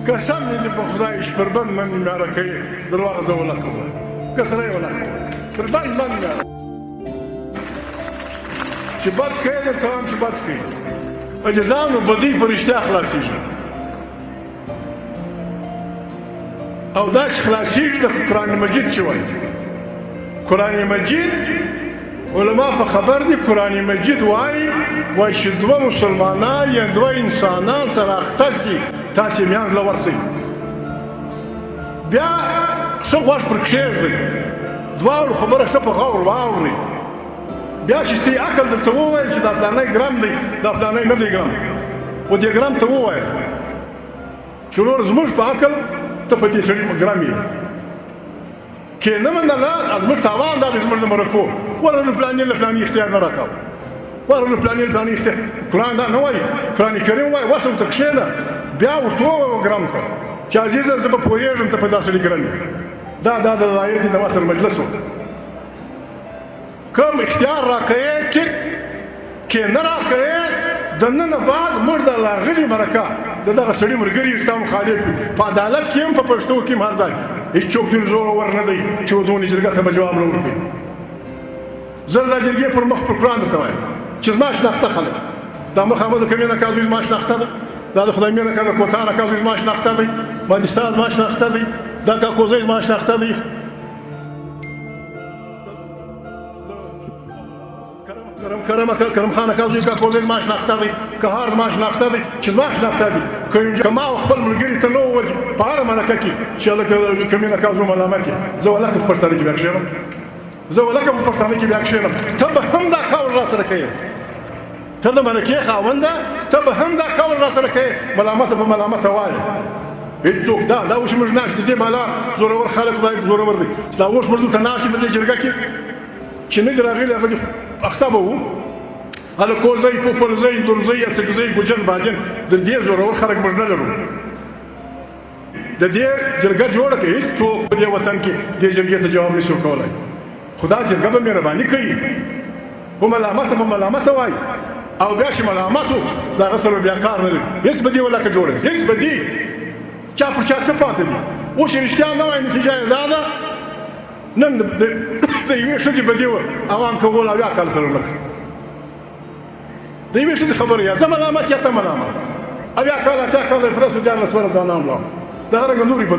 قسم دې په خدای چې پر بند باندې مې معرکه یې درواغ زه ولاکه وایم که سره یې ولاکه وایم پر بند باندې مې چې بد کوې درته وایم چې بد کوي عاجزانو بدۍ په رښتیا خلاصېږي او داسې خلاصېږي د قرآن مجید چې وایي قرآن مجید علما په خبر دي قرآن مجید وایي وایي چې دوه مسلمانان یا دوه انسانان سره اخته سي تاسې میانځ له ورسئ بیا ښه غوږ پر کښېږدئ دواړو خبره ښه په غور واورئ بیا چې ستې عقل درته ووایي چې دا فلانی ګرم دی دا فلانی نه دی ګرم و دې ګرم ته ووایه چې ورور زموږ په عقل ته په دې سړي ګرم یې کې نه منله زموږ تاوان دا دی زموږ د مرکو ورنه فلاني له فلاني اختیار نه راکاوه ورنه فلاني له فلاني اختیار قرآن دا نه وایي قرآن کریم وایي ورسه ورته کښېنه بیا ورته ووایه ګرم ته چې عزیزه زه به پوهېږم ته په دا سړي ګرم یې دا دا د ظاهر دي د ما سره مجلس و کوم اختیار راکوې ټیک کې نه راکوې د ننه بعد موږ د راغلي مرکه د دغه سړي ملګري یو ستا مخالف یو په عدالت کې هم په پښتو کې هم هر ځای هیڅوک دونه زورور نه دی چې دونې جرګه ته به جواب نه ورکوي زه دا جرګې پر مخ پر قرآن درته وایم چې زما شناخته خلک دا مخامخ د کمینه کازو زما شناخته ده دا د خدای مینه کازو کوتاره کازو زما شناخته دی باندې ساز زما شناخته دی دا کاکوزی زما شناخته دی کرم کرم کرم خان کا زوی کا کوزې ما شناخته دی که هار ما شناخته دی چې ما شناخته دی که ما خپل ملګری ته نو ور په هر مرکه کې چې لکه کمینه کا زو ملامت زه ولکه په پښتانه کې بیا کښېنم زه ولکه په پښتانه کې بیا کښېنم ته به هم دا کار را سره کوې ته د مرکې خاونده ته به هم دا قول را سره کوې ملامت په ملامت وایې هیڅوک دا دا اوس موږ ناست دي بالا زورور خلک خدای زورور دي دا اوس موږ دلته ناست په دې جرګه کې چې نه راغلي هغه دي اخته به وو الکوزی پوپلزی درزی اڅکزی ګوجر باجن د دې زورور خلک موږ نه لرو د دې جرګه جوړه کړي هیڅ څوک په دې وطن کې دې جرګې ته جواب نشي ورکولای خدا جرګه به مهرباني کوي په ملامت په ملامت وای او بیا چې ملامت دا غسل بیا کار نه لري هیڅ به دې ولا که جوړه هیڅ به دې چا پر چا څه پاتې دي اوس رښتیا نه وای نتیجه یې دا ده نن د یوې ښځې بدې وه عوام کول 70 کال سره نه د یوې ښځې خبره یا زه ملامت یا ته ملامت 70 کال 80 کال یې پرسو 13 ځوانان لاړ دغه رنګه نورې بدې.